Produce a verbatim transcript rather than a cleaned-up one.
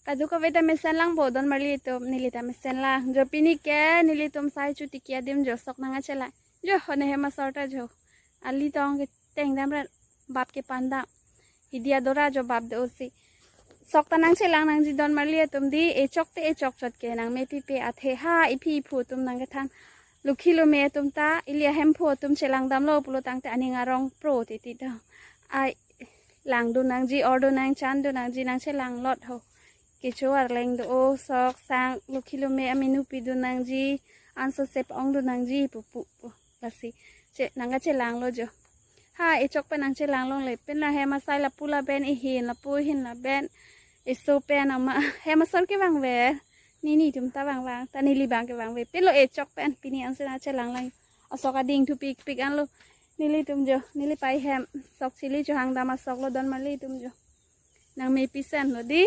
Kadokave ta mesen lang bo don marli atum, neli ta mesen lang. Jo pini ke nelitum sai chotiki adim jo sok nangkachelang. Jo ho ne hem asor ta jo. Ali tong ke tengdam rat bap kepan dam. Hidi adora jo bap do si. Sok ta nangchelang nangji don marli atum di, echok te echok chot ke nangmepipe athe ha iphi iphu atum nangkethan. Lokhi lome atum ta ili ahemphu atum chelang damlo pulo tangte aning arong pro titi do. Ai lang do nangji, or do nang chan do nangji nangchelang lot ho. Kecho arleng do o sok sang lokhi lome aminu pi do nangji, anso sep ong do nangji pupu pu. Lasi che nangkachelang lo jo. Ha echok pen nangchelang longle. Pin la hem asai lapu laben ihin lapu ihin laben. Eso pen ama hem asor kevangve. Nini atum ta vangvang. Ta neli abang kevangve. Pin lo echok pen pini ansi nangchelang lang. Asok ading thu pikpik anlo. Nelitum jo. Neli pai hem. Sok chili cho hang dam asok lo don marli atum jo. Nangmepi sen lo di.